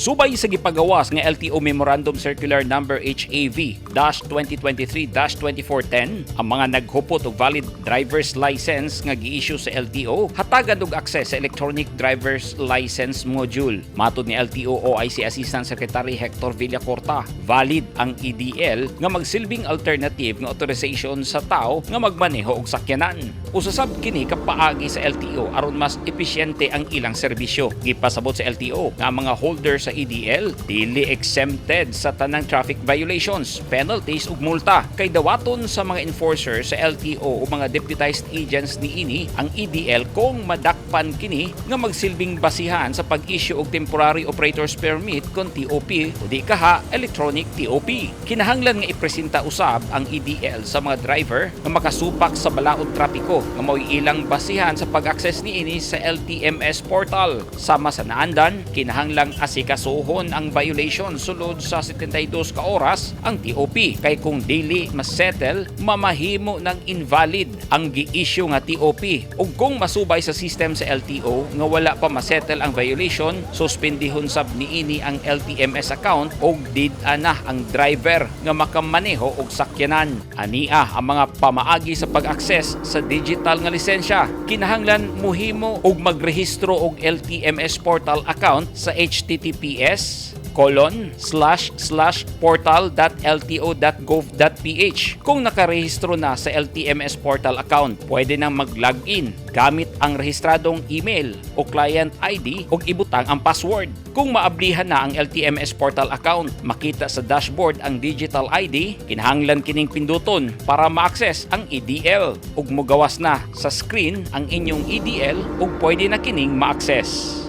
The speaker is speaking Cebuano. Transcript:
Subay sa gipagawas nga LTO Memorandum Circular Number HAV-2023-2410, ang mga naghupot og valid driver's license nga gi-issue sa LTO hatagan og access sa electronic driver's license module. Matod ni LTO OIC Assistant Secretary Hector Villacorta, valid ang EDL nga magsilbing alternative nga authorization sa tao nga magmaneho og sakyanan. Usa sab kini ka paagi sa LTO aron mas episyente ang ilang serbisyo. Gipasabot sa LTO nga ang mga holder sa EDL dili exempted sa tanang traffic violations, penalties ug multa, kay dawaton sa mga enforcer sa LTO o mga deputized agents niini ang EDL kung madakpan kini nga magsilbing basihan sa pag-issue og temporary operators permit kon TOP o di kaha electronic TOP. Kinahanglan nga ipresenta usab ang EDL sa mga driver nga makasupak sa balaod trapiko nga mao'y ilang basihan sa pag-access niini sa LTMS portal. Sama sa naandan, kinahanglang asikasuhon ang violation sulod sa 72 ka oras ang TOP, kay kung dili masettle, mamahimo ng invalid ang gi-issue nga TOP, ug kung masubay sa system sa LTO nga wala pa masettle ang violation, suspendihon sab niini ang LTMS account ug did-a na ang driver nga makamaneho og sakyanan. Ania ang mga pamaagi sa pag-access sa digital nga lisensya. Kinahanglan muhimo og magrehistro og LTMS portal account sa https://portal.lto.gov.ph. Kung nakarehistro na sa LTMS portal account, pwede nang mag-login gamit ang rehistradong email o client ID ug ibutang ang password. Kung maablihan na ang LTMS portal account, makita sa dashboard ang digital ID, kinahanglan kining pinduton para ma-access ang EDL, ug mugawas na sa screen ang inyong EDL ug pwede na kining ma-access.